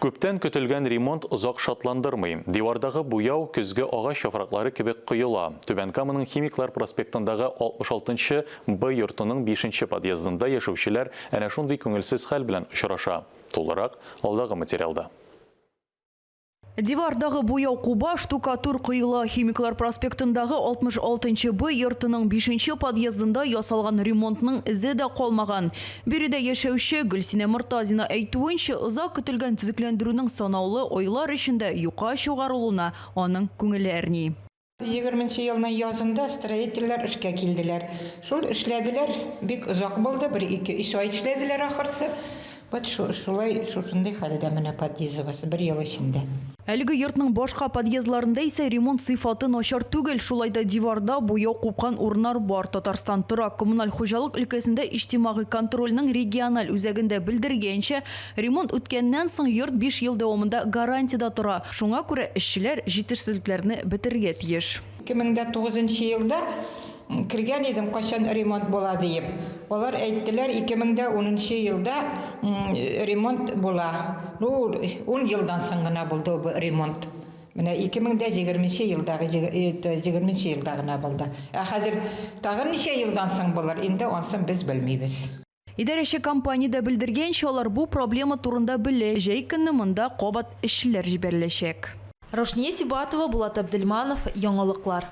Күптән көтелгән ремонт озак шатландырмый. Дивардагы буяу көзге агач яфраклары кебек коела. Түбән Каманың Химиклар проспектындагы 66 нчы Б йортының бишенче подъездында яшәүчеләр әнә шундый күңелсез хәл белән очраша. Тулырак, алдагы материалда. Дивардагы буяу куба, штукатур коела. Химиклар проспектындагы 66 нчы Б йортының бишенче подъездында ясалган ремонтның эзе дә калмаган. Биредә яшәүче Гөлсинә Мортазина әйтүенчә, озак көтелгән төзекләндерүнең санаулы айлар эчендә юкка чыгарылуына аның күңеле әрни. Егерменче елның язында строительләр эшкә килделәр. Шул эшләделәр, бик озак булды, бер ике-өч ай эшләделәр ахырсы. Вот шулай, шушындый хәлдә менә подъездыбыз бер ел эчендә. Әлеге йортның башка подъездларында исә ремонт сыйфаты начар түгел, шулай да диварда буяу купкан урыннар бар. Татарстан торак-коммуналь хуҗалык өлкәсендә иҗтимагый контрольнең региональ үзәгендә белдергәнчә, ремонт үткәннән соң йорт биш ел дәвамында гарантиядә тора. Шуңа күрә эшчеләр җитешсезлекләрне бетерергә тиеш. 2009 нчы елда Кергән идем, кайчан ремонт була диеп. Алар әйттеләр, 2010 нчы елда ремонт була. Ну, ун елдан соң гына булды бу ремонт. Менә 2020 нче елдагы, 20 нче елда гына булды. Ә хәзер тагын ничә елдан соң булыр, инде ансын без белмибез. Идарәче компаниядә белдергәнчә, алар бу проблема турында белә, җәй көнне монда кабат эшчеләр җибәреләчәк. Раушния Сибатова, Булат Әбделманов, Яңалыклар.